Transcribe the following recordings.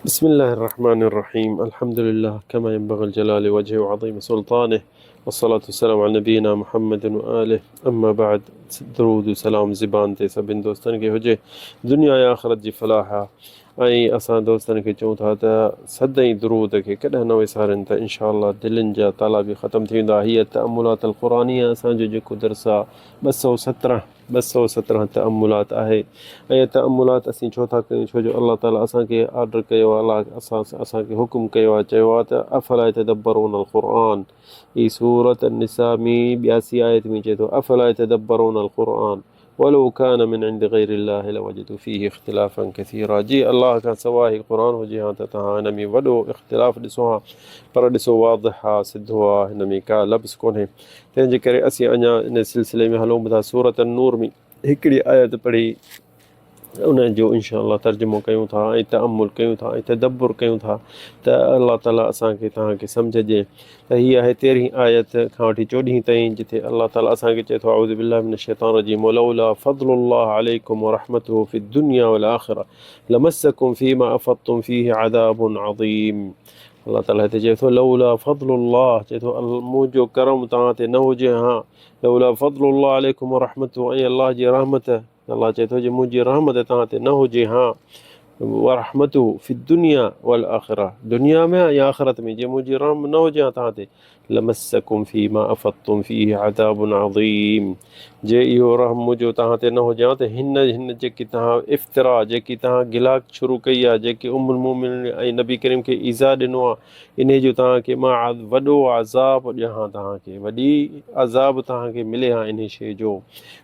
بسم الله الرحمن الرحيم الحمد لله كما ينبغي الجلال وجهه وعظيم سلطانه والصلاة والسلام على نبينا محمد وآله اما بعد درود سلام زبان تي سڀني دوستن کي هجي دنيا ۽ آخرت جي فلاح آ ۽ اسان دوستن کي چئون ٿا ته سدائين درود کي ڪڏهن نه وسارين ته انشاء الله دلين جا تالا به ختم ٿي ويندا. هيء تأملات القرآنيه اسان جو جيڪو درس آ 217 217 تأملات آهي ۽ اهي تأملات اسين ڇو ٿا ڪيون ڇو جو الله تعالي اسان کي آرڊر ڪيو آهي الله اسان اسان کي حڪم ڪيو آهي چيو آهي ته افلا يتدبرون القرآن هي سورة النساء ۾ 82 آيت ۾ چئي ٿو افلا يتدبرون القرآن ولو ڪان من عند غير الله لوجدوا فيه اختلافا كثيرا جي الله کان سواء هي قرآن هجي ها ته توهان هن ۾ وڏو اختلاف ڏسو ها پر ڏسو واضح آ سڌو آ هن ۾ ڪا لبس ڪونهي تنهن جي ڪري اسين اڃا ان سلسلي ۾ هلون به ٿا سورة النور ۾ هڪڙي آيت پڙهي ان جو انشاء الله ترجمو ڪيون ٿا ۽ تامل ڪيون ٿا ۽ تدبر ڪيون ٿا ته الله تعالي اسان کي توهان کي سمجھ ڏي ته هي آهي تيرهين آيت کان وٺي چوڏهين تائين جتي الله تعالي اسان کي چئي ٿو اعوذ بالله من الشيطان الرجيم ولولا فضل الله عليكم ورحمته في الدنيا والاخره لمسكم فيما افضتم فيه عذاب عظيم الله تعالي هتي چئي ٿو لولا فضل الله چئي ٿو منهنجو ڪرم توهان تي نه هجي ها لولا فضل الله عليكم ورحمته ۽ الله جي رحمت الله چئي ٿو جي منهنجي رحمت توهان تي نه هجي ها ورحمته في الدنيا والآخرة دنيا ۾ يا آخرت ۾ جي منهنجي رحم نه هجي ها توهان تي لمسكم فيما افضتم فيه عذاب عظيم جي اهو رحم منهنجو توهان تي نه هجي ها ته هن هن جيڪي توهان افتراء جيڪي توهان گلا شروع ڪئي آهي جيڪي ام المومنين ۽ نبي ڪريم کي ايذاء ڏنو آهي انهي جو توهان کي مان وڏو عذاب ڏيان ها توهان کي وڏي عذاب توهان کي ملي ها انهي شيء جو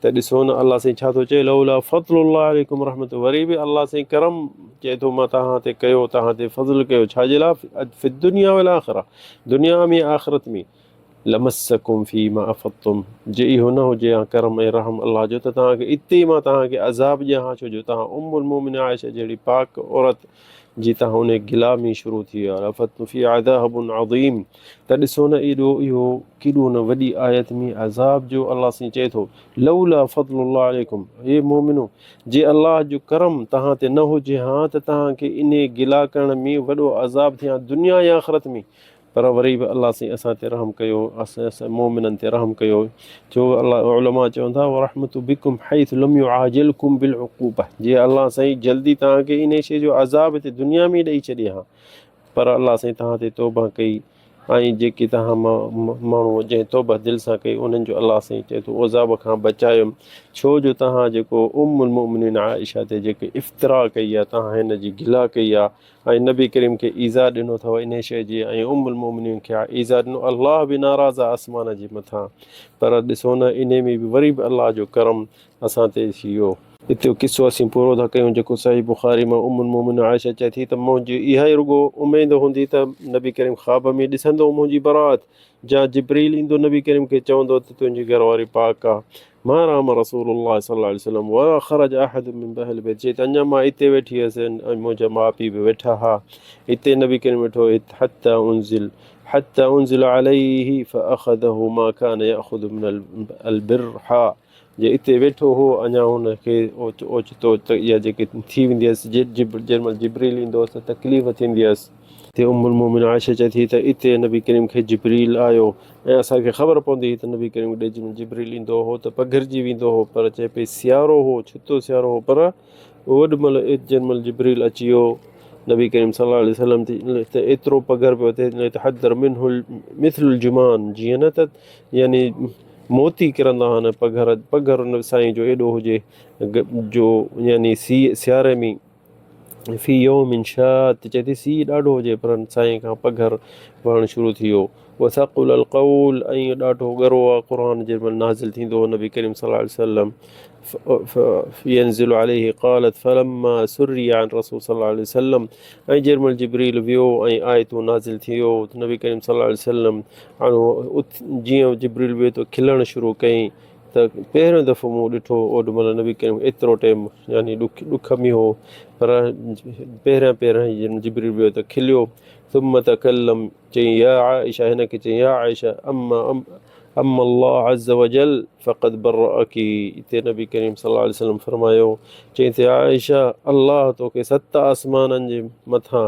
ته ڏسو نه الله سائين ڇا ٿو چئي لولا فضل الله عليڪم رحمت وري به الله سائين ڪرم چئي ٿو مان توهان تي ڪيو توهان تي فضل ڪيو ڇا جي لاء في الدنيا والآخرة دنيا ۾ آخرت ۾ لمسڪم فيما افضتم جي اهو نه هجي ها ڪرم ۽ رحم الله جو ته توهان کي اتي ئي مان توهان کي عذاب ڏيان ها ڇو جو توهان ام المومنين عائشه جهڙي پاڪ عورت جي توهان انهي گلا ۾ شروع ٿي ويا افضتم في عذاب عظيم ته ڏسو نه ايڏو اهو ڪيڏو نه وڏي آيت ۾ عذاب جو الله سائين چئي ٿو لولا فضل الله عليڪم اي مومنو جي الله جو ڪرم توهان تي نه هجي ها ته توهان کي انهي گلا ڪرڻ ۾ وڏو عذاب ٿئي ها دنيا ۽ آخرت ۾ پر وري به الله سائين اسان تي رحم ڪيو اسان مؤمنن تي رحم ڪيو ڇو الله علماء چون ٿا ورحمت بكم حيث لم يعاجلكم بالعقوبه جي الله سائين جلدي توهان کي انهي شيء جو عذاب هتي دنيا ۾ ڏئي ڇڏي ها پر الله سائين توهان تي توبه ڪئي ۽ جيڪي توهان ماڻهو جنهن توبه دل سان ڪئي انهن جو الله سائين چئي ٿو عذاب کان بچايم ڇو جو توهان جيڪو ام المؤمنين عائشه تي جيڪي افتراء ڪئي آهي توهان هن جي گلا ڪئي آهي ۽ نبي ڪريم کي ايذاء ڏنو اٿو انهي شيء جي ۽ ام المومنين کي ايذاء ڏنو الله به ناراض آهي آسمان جي مٿان پر ڏسو نه انهي ۾ به وري به الله جو ڪرم اسان تي ٿي ويو. اتي اهو قصو اسين پورو ٿا ڪيون جيڪو صحيح بخاري مان ام المومنين عائشه چئي ٿي ته منهنجي اها ئي رڳو اميد هوندي ته نبي ڪريم خواب ۾ ڏسندو منهنجي براءت جا جبريل ايندو نبي ڪريم کي چوندو ته تنهنجي گهر واري پاڪ آ ما رام رسول الله صلي الله عليه وسلم ولا خرج احد من اهل بيت چي ته اڃا مان اتي ويٺي هيس ۽ منهنجا ماء پيء به ويٺا ها اتي نبي ڪريم ويٺو حتى انزل حتى انزل عليه فاخذه ما كان ياخذ من البرحاء جي اتي ويٺو هو اڃا هن کي اوچتو اها جيڪي ٿي ويندي هيس جنهن مهل جبريل ايندو هوس ته تڪليف ٿيندي هيس تي ام المومن عائشه چئي ٿي ته اتي نبي ڪريم کي جبريل آيو ۽ اسان کي خبر پوندي هئي ته نبي ڪريم ڏي جنهن مهل جبريل ايندو هو ته پگهرجي ويندو هو پر چئي پئي سيارو هو ڇتو سيارو هو پر اوڏ مهل جنهن مهل جبريل اچي ويو نبي ڪريم صلي الله عليه وسلم تي ته ايترو پگهر پيو ٿئي يتحدر منه مثل الجمان جيئن نه ته يعني موتي ڪرندا آهن پگهر پگهر سائين جو ايڏو هجي جو يعني سياري ۾ في يوم شات چئي ٿي سيء ڏاڍو هجي پر سائين کان پگهر وهڻ شروع ٿي ويو وثقل القول ۽ ڏاڍو ڳرو آ قرآن جنهن مهل نازل ٿيندو هو نبي ڪريم صلي الله عليه وسلم ينزل عليه قالت فلما سري عن رسول صلي الله عليه وسلم ۽ جنهن مهل جبريل ويو ۽ آيتون نازل ٿي ويو نبي ڪريم صلي الله عليه وسلم جيئن جبريل ويو ته کلڻ شروع ڪيائين ته پهريون دفعو مون ڏٺو اوڏ مهل نبي ڪريم ايترو ٽيم يعني ڏک ڏک ۾ هو پر پهريان پهريان جن جبريل ويو ته کليو ثم تڪلم چيائين يا عائشه هن کي چيائين يا عائشه اما ام اما الله عز وجل فقد برأڪ اتي نبي ڪريم صلي الله عليه وسلم فرمايو چئين ته عائشه الله توکي ست آسمانن جي مٿان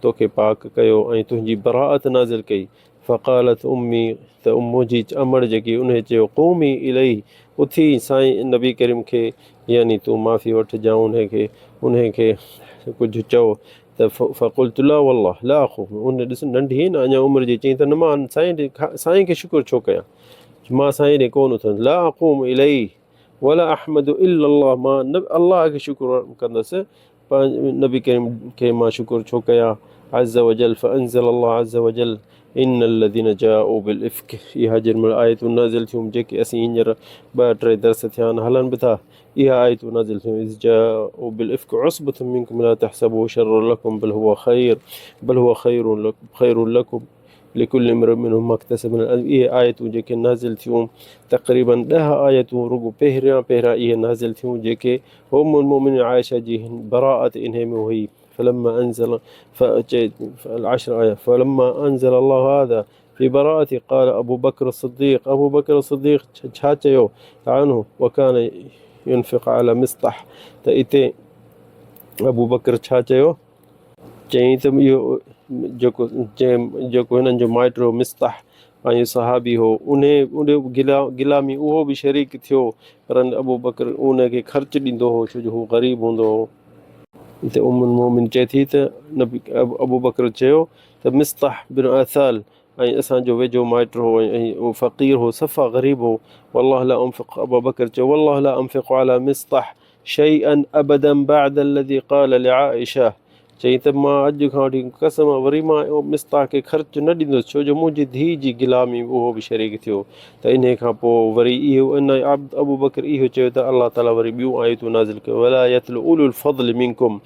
توکي پاڪ ڪيو ۽ تنهنجي براءت نازل ڪئي فقالت امي ته منهنجي امڙ جيڪي انهي چيو قومي اليه اٿي سائين نبي ڪريم کي يعني تون معافي وٺجان انهي کي انهي کي ڪجهه چئو ته فقلت لا والله لا اقوم ان ڏس ننڍي نه اڃا عمر جي چئين ته نه مان سائين ڏي سائين کي شڪر ڇو ڪيان مان سائين ڏي ڪونه اٿندس لا اقوم اليه ولا احمد الا الله مان الله کي شڪر ڪندس نبي ڪريم کي مان شڪر ڇو ڪيان عز وجل فانزل الله عز وجل ان الذين جاءوا بالافك اها جن مهل آيتون نازل ٿيون جيڪي اسين هينئر ٻه ٽي درس ٿيا آهن هلن به ٿا اها آيتون نازل ٿيون اذ جاءوا بالافك عصبة منكم لا تحسبوه شر لكم بل هو خير بل هو خير لكم خير لكم لڪل امرئ منهم ما اڪتسب من الاثم اهي آيتون جيڪي نازل ٿيون تقريبا ڏهه آيتون رڳو پهريان پهريان اهي نازل ٿيون جيڪي ام المؤمنين عائشه جي براءت انهي ۾ هئي فلما انزل العشر آية فلما انزل الله هذا في براءتي قال ابو بكر الصديق ابو بكر الصديق ڇا چيو عنه وكان ينفق على مصطح ته اتي ابو بڪر ڇا چيو چيائين ته اهو جيڪو جنهن جيڪو هنن جو مائٽ هو مصطح ۽ صحابي هو انهي ان گلا گلا ۾ اهو به شريڪ ٿيو پر ابوبڪر ان کي خرچ ڏيندو هو ڇو جو هو غريب هوندو هو. اتي ام المومن چئي ٿي ته نبي ابوبڪر چيو ته مصطح بن اثال ۽ اسان جو ويجهو مائٽ هو ۽ فقير هو صفا غريب هو والله لا انفق ابوبڪر چيو والله لا انفق على مصطح شيئا ابدا بعد الذي قال لعائشه چيائين ته مان اڄ کان وٺي قسم وري مان مصطح کي خرچ نه ڏيندس ڇو جو منهنجي ڌيء جي گلا ۾ اهو به شريڪ ٿيو ته انهي کان پوء وري اهو ان عبد ابوبڪر اهو چيو ته الله تعالي وري ٻيون آيتون نازل ڪيون ولا يتل اولو الفضل منڪم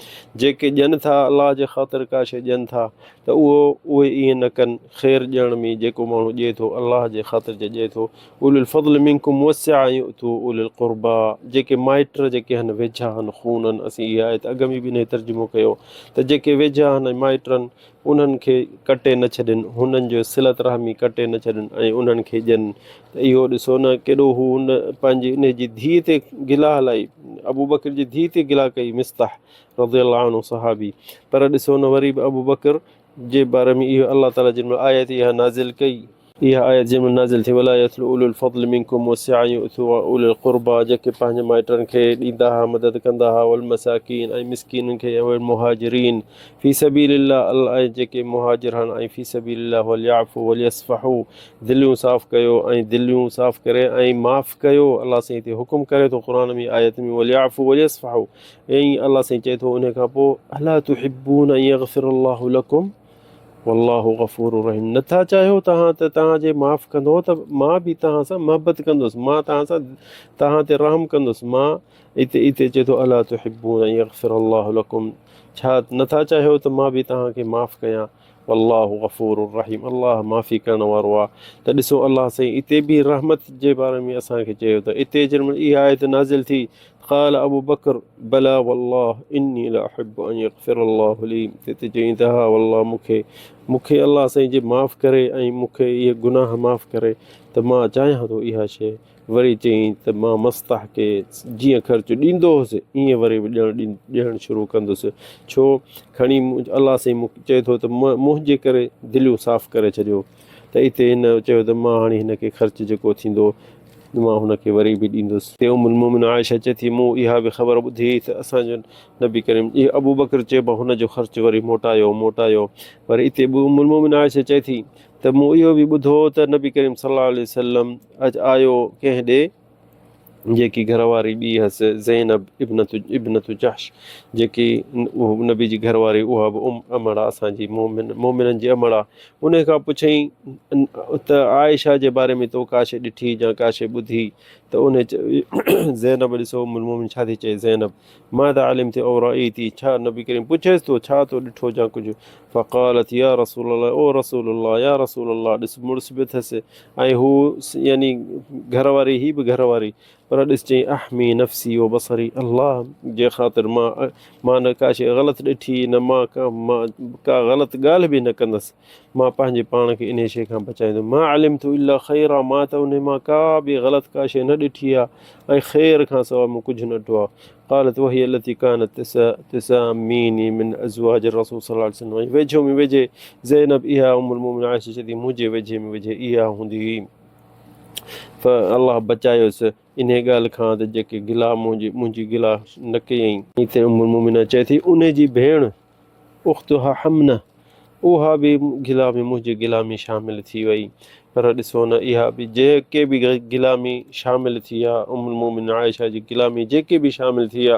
جيڪي ڏين ٿا الله جي خاطر ڪا شيء ڏين ٿا ته اهو اهي ائين نه ڪن خير ڏيڻ ۾ جيڪو ماڻهو ڏئي ٿو الله جي خاطر جي ڏئي ٿو اولي الفضل منڪم والسعة ان يؤتوا اولي القربي جيڪي مائٽ جيڪي هن ويجها هن خون هن اسين اها آيت اڳ ۾ به انهي ترجمو ڪيو ته جيڪي ويجها هن ۽ مائٽ هن انهن کي ڪٽي نه ڇڏين هنن جو صلت رحمي ڪٽي نه ڇڏين ۽ انهن کي ڏين ته اهو ڏسو نه ڪيڏو هو هن پنهنجي انهي جي ڌيء تي گلا هلائي ابوبڪر جي ڌيء تي گلا ڪئي مصطح رضي الله عنه صحابي پر ڏسو نه وري به ابوبڪر جي باري ۾ اهو الله تعالي جن مهل آيت اها نازل ڪئي. اها آيت جنهن مهل نازل ٿي ولا يتل اولو الفضل منڪم والسعة ان يؤتوا اولي القربي جيڪي پنهنجي مائٽن کي ڏيندا ها مدد ڪندا ها والمساڪين ۽ مسڪينن کي والمهاجرين في سبيل الله ۽ جيڪي مهاجر هن ۽ في سبيل الله وليعفو وليصفحو دليون صاف ڪيو ۽ دليون صاف ڪري ۽ معاف ڪيو الله سائين هتي حڪم ڪري ٿو قرآن ۾ آيت ۾ وليعفو وليصفحو ائين الله سائين چئي ٿو انهي کان پوء الا تحبون ان يغفر الله لڪم والله غفور رحيم نٿا چاهيو توهان ته توهان جي معاف ڪندو ته مان به توهان سان محبت ڪندس مان توهان سان توهان تي رحم ڪندس مان اتي اتي چئي ٿو الا تحبون ان يغفر الله لڪم ڇا نٿا چاهيو ته مان به توهان کي معاف ڪيان والله غفور رحيم الله معافي ڪرڻ وارو آ ته ڏسو الله سائين اتي به رحمت جي باري ۾ اسان کي چيو ته اتي جن مهل اها آيت نازل ٿي قال ابو بڪر بلا والله اني لاحب ان يغفر الله لي ته چيائين ته ها والله مون کي مون کي الله سائين جي معاف ڪري ۽ مون کي اهي گناهه معاف ڪري ته مان چاهيان ٿو اها شيء وري چيائين ته مان مصطح کي جيئن خرچ ڏيندو هوس ائين وري به ڏيڻ ڏيڻ شروع ڪندس. ڇو کڻي الله سائين مون چئي ٿو ته منهنجي ڪري دليون صاف ڪري ڇڏيو ته اتي هن چيو ته مان هاڻي هن کي خرچ جيڪو ٿيندو مان هن کي وري به ڏيندس. اتي ام المومن عائشه چئي ٿي مون اها به خبر ٻڌي ته اسان جو نبي ڪريم ابوبڪر چئبو هن جو خرچ وري موٽايو موٽايو وري اتي به ام المومن عائشه چئي ٿي ته مون اهو به ٻڌو ته نبي ڪريم صلي الله عليه وسلم اڄ آيو ڪنهن ڏي جيڪي گهر واري ٻي هس زينب ابنت ابنت جحش جيڪي اهو نبي جي گهر واري اها به ام امڙ آ اسان جي مومن مومنن جي امڙ آ ان کان پڇئين ته عائشه جي باري ۾ تو ڪا شيء ڏٺي يا ڪا شيء ٻڌي ته انهي زينب ڏسو ام المومنين ڇا ٿي چئي زينب ماذا علمت او رأيتي ڇا نبي ڪريم پڇيس ٿو ڇا تو ڏٺو جا ڪجهه فقالت يا رسول الله او رسول الله يا رسول الله ڏس مڙس به اٿس ۽ هو يعني گهر واري هي به گهر واري پر ڏس چئي احمي نفسي و بصري الله جي خاطر مان مان نه ڪا شيء غلط ڏٺي نه مان ڪا مان ڪا غلط ڳالهه به نه ڪندس مان پنهنجي پاڻ کي انهي شيء کان بچائيندس ما علمت الا خيرا مان ته انهي مان ڪا به غلط ڪا شيء نه ڏٺي آهي ۽ خير کان سواء مون ڪجهه نه ڏٺو آهي قالت وهي التي كانت تساميني من ازواج الرسول صلي الله عليه وسلم ۽ ويجهو ۾ ويجهي زينب اها ام المومنين عائشه چئي ٿي منهنجي ويجهي ۾ ويجهي اها هوندي هئي الله بچايوس انهيء ڳالهه کان ته جيڪي گلا منهنجي منهنجي گلا نه ڪيائين. هتي ام المؤمنين چئي ٿي، انهيء جي ڀيڻ اختها حمنه اها به گلا ۾ منهنجي گلا ۾ شامل ٿي وئي. پر ڏسو نه اها به جيڪي به گلا ۾ شامل ٿي ويا ام المؤمنين عائشه جي گلا ۾ جيڪي به شامل ٿي ويا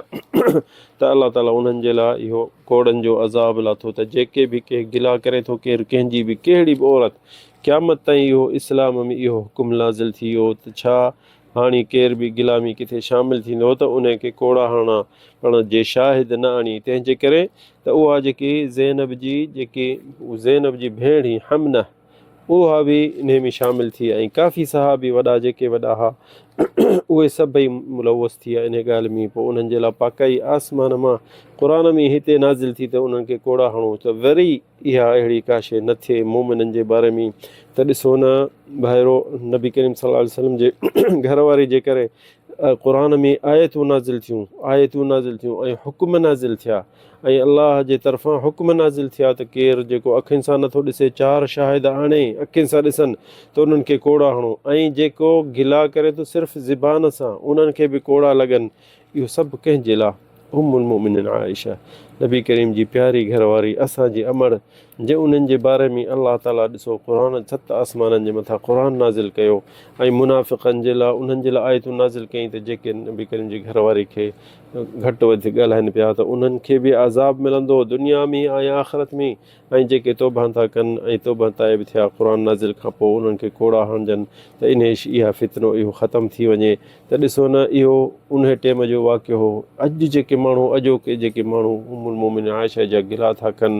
ته الله تعالي انهن جي لاء اهو ڪوڙن جو عذاب لاٿو ته جيڪي به ڪنهن گلا ڪري ٿو ڪير ڪنهن جي به ڪهڙي به عورت قيامت تائين اهو اسلام ۾ اهو حڪم نازل ٿي ويو ته ڇا هاڻي ڪير به غلامي ڪٿي شامل ٿيندو ته انهي کي ڪوڙا هڻڻا پڻ جي شاهد نه آڻي تنهن جي ڪري ته اها جيڪي زينب جي جيڪي زينب جي ڀيڻ هئي حمنه اها به انهي ۾ شامل ٿي ۽ ڪافي صحابي وڏا جيڪي وڏا ها اهي سڀئي ملوث ٿي ويا انهي ڳالهه ۾ پوء انهن جي لاء پاڪائي آسمان مان قرآن ۾ هتي نازل ٿي ته انهن کي ڪوڙا هڻو ته وري اها اهڙي ڪا شيء نه ٿئي مؤمنن جي باري ۾ ته ڏسو نه ڀائرو نبي ڪريم صلي الله عليه وسلم جي گهر واري جي ڪري قرآن ۾ آيتون نازل ٿيون آيتون نازل ٿيون ۽ حڪم نازل ٿيا ۽ الله جي طرفان حڪم نازل ٿيا ته ڪير جيڪو اکين سان نٿو ڏسي چار شاهد آڻي اکين سان ڏسن ته انهن کي ڪوڙا هڻو ۽ جيڪو گلا ڪري ٿو صرف زبان سان انهن کي به ڪوڙا لڳن اهو سڀ ڪنهن جي لا؟ ام المؤمنين عائشه، نبي ڪريم جي پياري گهر واري، اسان جي امڙ، جي انهن جي باري ۾ الله تعالي ڏسو قرآن ست آسمانن جي مٿان قرآن نازل ڪيو ۽ منافقن جي لا انهن جي لا آيتون نازل ڪيائين ته جيڪي نبي ڪريم جي گهر واري کي گهٽ وڌ ڳالهائن پيا ته انهن کي به عذاب ملندو دنيا ۾ ۽ آخرت ۾ ۽ جيڪي توبه ٿا ڪن ۽ توبه تائب ٿيا قرآن نازل کان پوء انهن کي ڪوڙا هڻجن ته انهي اها فتنو اهو ختم ٿي وڃي ته ڏسو نه اهو انهي ٽيم جو واقعو هو اڄ جيڪي ماڻهو اڄوڪي جيڪي ماڻهو ام المومنين عائشه جا گلا ٿا ڪن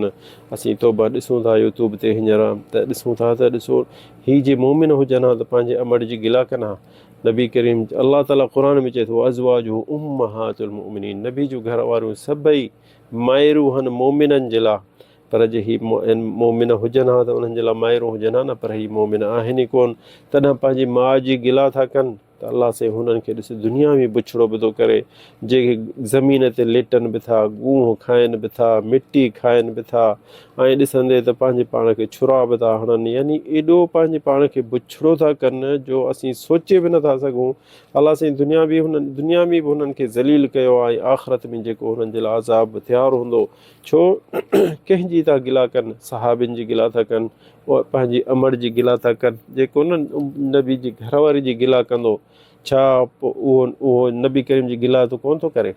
اسين توبه ڏسون ٿا يوتوب تي هينئر ته ڏسون ٿا ته ڏسو هي جي مومن هجن ها ته پنهنجي امڙ جي گلا ڪن ها نبي ڪريم الله تعالي قرآن ۾ چئي ٿو ازواجه امهات المؤمنين نبي جون گهر واريون سڀئي مائرون هن مؤمنن جي لاء، پر جي هي مؤمن هجن ها ته انهن جي لاء مائرون هجن ها نه، پر هي مؤمن آهن ئي ڪونه، تڏهن پنهنجي ماء جي گلا ٿا ڪن ته الله سائين هنن کي ڏس دنيا ۾ بڇڙو به ٿو ڪري، جيڪي زمين تي ليٽن به ٿا، گونهه کائن به ٿا، مٽي کائن به ٿا ۽ ڏسندي ته پنهنجي پاڻ کي ڇرا به ٿا هڻن، يعني ايڏو پنهنجي پاڻ کي بڇڙو ٿا ڪن جو اسين سوچي به نٿا سگهون الله سائين دنيا به هنن دنيا ۾ به هنن کي ذليل ڪيو آهي ۽ آخرت ۾ جيڪو هنن جي لاء عذاب تيار هوندو ڇو ڪنهن جي ٿا گلا ڪن صحابين جي گلا ٿا ڪن پنهنجي امڙ جي گلا ٿا ڪن جيڪو نه نبي جي گهر واري جي گلا ڪندو ڇا اهو اهو نبي ڪريم جي گلا ته ڪون ٿو ڪري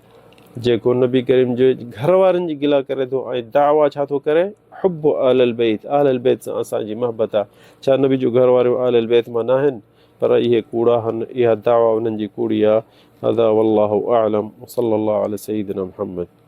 جيڪو نبي ڪريم جي گهر وارن جي گلا ڪري ٿو ۽ دعويٰ ڇا ٿو ڪري حب آل البيت آل البيت سان اسان جي محبت آهي ڇا نبي جو گهر واريون آل البيت مان ناهن پر اهي ڪوڙا هن، اها دعويٰ انهن جي ڪوڙي آ. هذا والله اعلم وصلي الله علي سيدنا محمد.